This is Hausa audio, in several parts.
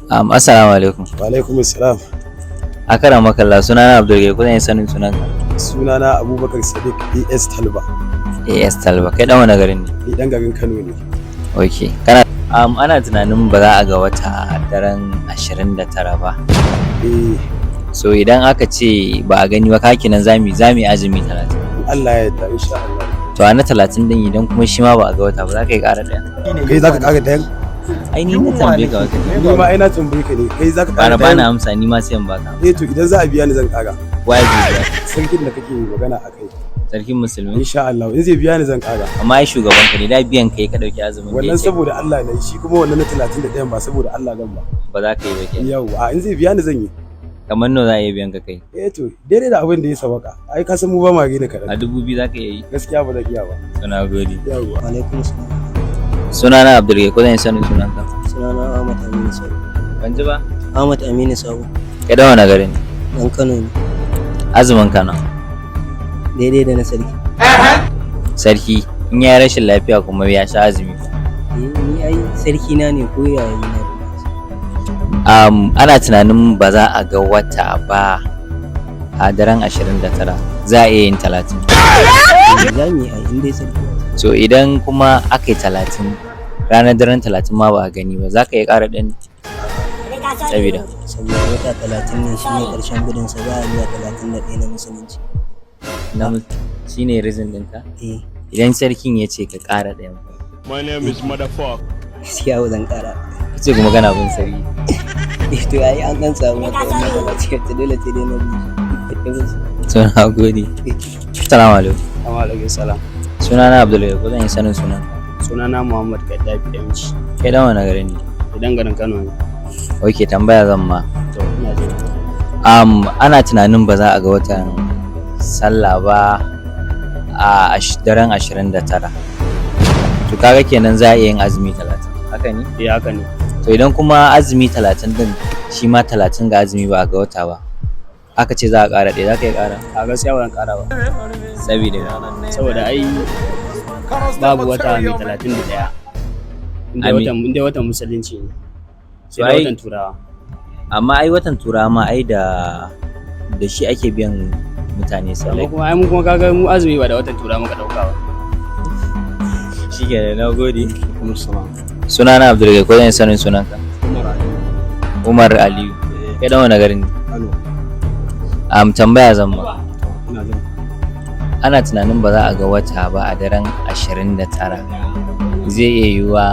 Assalamu alaikum. Wa alaikum assalam. Akaramakallah, sunana Abdul, ko zan iya sanin sunanka? Sunana Abubakar Sadiq AS Talba. AS Talba. Kai dan wani garin ne? Ni dan garin Kano ne. Ok. Kana ana tunanin ba za a ga wata daren 29 ba. Eh. So idan aka ce ba a gani ba, ka kenan zamu yi azumi 30. In Allah ya yarda, insha Allah. To, a na 30 din, idan kuma shi ma ba a ga wata ba, za ka yi ƙara ɗaya? Kai zaka ƙara ɗayan? Ai ni na tambaye ka wata. Ni ma ai na tambaye ka ne. Kai zaka ƙara Ƙara bani ɗayan? amsa, ni ma sai in baka. Eh, to idan za a biya ni, zan ƙara. Waye zai biya? Sarkin da kake magana a kai. Sarkin Musulmi? Insha Allah, in zai biya ni, zan ƙara. Amma ai shugaban ka ne, da biyan kai ka dauki azumin da Wannan ya ce saboda Allah ne, shi kuma wannan na 31 ba saboda Allah zan ba. Ba za ka yi ba kenan. Yau, a in zai biya ni, zan yi. Kamar nawa za a iya biyan ka kai? Eh, to daidai da abin da ya sawaka. Ai ka san mu ba ma gina A kaɗan. 2000 za ka iya yi? Gaskiya ba zan iya ba. So na gode. Yawwa. Alaikum salam. Sunana Abdul, ko zan iya sanin sunanka? Sunana Ahmad Aminu Sabo. Ban ji ba. Ahmad Aminu Sabo. Kai dan wani garin ne? Dan Kano ne. Azumin Kano? Daidai da na sarki. Sarki in ya yi rashin lafiya kuma ya sha azumi? Eh, ni ai sarki na ne, ko yayi na. Ana tunanin ba za a ga wata ba a daren 29, za a iya yin 30? Za mu yi ai in dai sarki ya ce. So idan kuma aka yi 30, ranar daren 30 ma ba a gani ba, za ka iya ƙara ɗin sabida? Saboda wata 30 ne, shine karshen gudun sa, za a zuwa 31 na Musulunci. Na shine reason ɗinka? Eh. Idan sarkin ya ce ka ƙara ɗayan fa? My name is Motherfucker. Gaskiya ba zan kara. Ka ce kuma kana bin sarki. Eh, to ai an dan samu wata matsala ce ta dole sai dai na bi. To, na gode. Assalamu alaikum. Wa alaikum salam. Sunana Abdul, ko zan iya sanin sunanka? Sunana Muhammad Gaddafi Yamci. Kai dan wani gari ne? Idan garin Kano ne. Ok, tambaya zan ma. To, ina jin. Ana tunanin ba za a ga watan sallah ba a daren 29. To kaga kenan za a iya yin azumi 30, haka ne? Eh, haka ne. To idan kuma azumi 30 din, shi ma 30 ga azumi ba a ga wata ba, aka ce za a ƙara ɗaya, za ka yi ƙara? A gaskiya ba zan ƙara ba. Saboda? Saboda ai babu wata mai 31. Inda watan Musulunci ne. Sai To da watan Turawa. Amma ai watan Turawa ma ai da shi ake biyan mutane Amma sallah. kuma ai mu kuma kaga mu azumi ba da watan Turawa muka ɗauka ba. Shi ke, na gode. Alaikum salam. Sunana Abdul, ko zan iya sanin sunanka? Umar Aliyu. Umar Aliyu. Kai dan wani garin ne? Kano. Tambaya zan ma. To, ina jin. Ana tunanin ba za a ga wata ba a daren 29, zai iya yiwuwa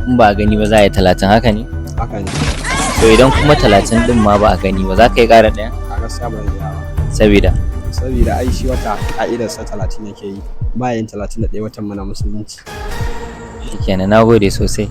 in ba a gani ba za a yi 30, haka ne? Haka ne. To idan kuma 30 din ma ba a gani ba, za ka yi ƙara ɗaya? A gaskiya ba zan iya ba. Sabida? Saboda ai shi wata ka'idarsa 30 yake yi. Ba yin 31 watan mana Musulunci. Shikenan, na gode sosai.